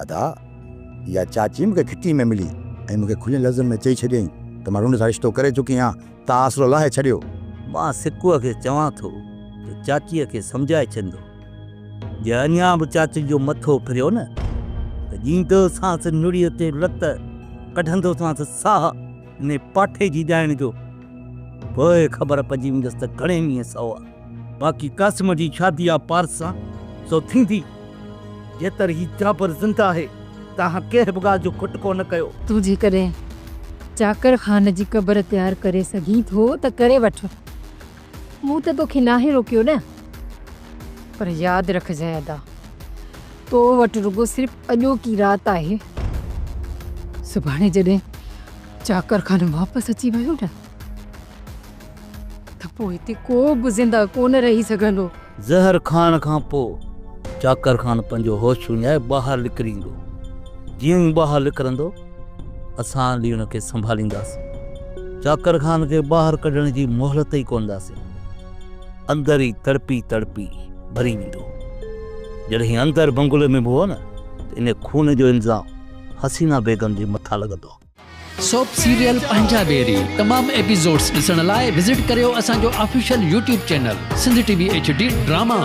ادا، اها چاچي مون کي گهٽي ۾ ملي ۽ مون کي کلين لفظن ۾ چئي ڇڏيائين ته مان رنڊ سان رشتو ڪري چڪي آهيان، تان آسرو لاهي ڇڏيو. مان سڪوء کي چوان ٿو ته چاچيء کي سمجهائي ڇڏندو. جي اڃا به چاچي جو مٿو ڦريو نه ته ڏيندوسانس نڙيء تي لت، ڪڍندوسانس ساهه انهي پاٺي جي ڏائڻ جو. پوء خبر پئجي ويندس ته گهڻي مينهن سئو آ. باقي قاسم جي شادي آ پارس سان، سو ٿيندي. جيتر هي جابر زنده آهي، تهان ڪنهن به ڳالهه جو کٽڪو نه ڪيو. تون جيڪڏهن چاڪر خان جي قبر تيار ڪري سگهين ٿو ته ڪري وٺ. مون ته توکي ناهي روڪيو نه. پر ياد رکجانء ادا، تو وٽ رڳو صرف اڄوڪي رات آهي. سڀاڻي جڏهن چاڪر خان واپس اچي ويو نه ته پوء هتي ڪو به زنده ڪونه رهي سگهندو. زهر کائڻ کان پوء چاڪر خان پنهنجو هوش وڃائي ٻاهر نڪري ايندو. جيئن ئي ٻاهر نڪرندو، اسان هلي ان کي سنڀالينداسين. چاڪر خان کي ٻاهر ڪڍڻ جي مهلت ئي ڪونه ڏينداسين. اندر ئي تڙپي تڙپي مري ويندو. جڏهن اندر بنگلي ۾ به هو نه ته ان خون جو الزام حسينه بيگم جي مٿان لڳندو. سوپ سيريل پنهنجا ويري تمام ايپيسوڊز ڏسڻ لاء وزٽ ڪريو اسان جو official YouTube channel Sindh T V H D drama.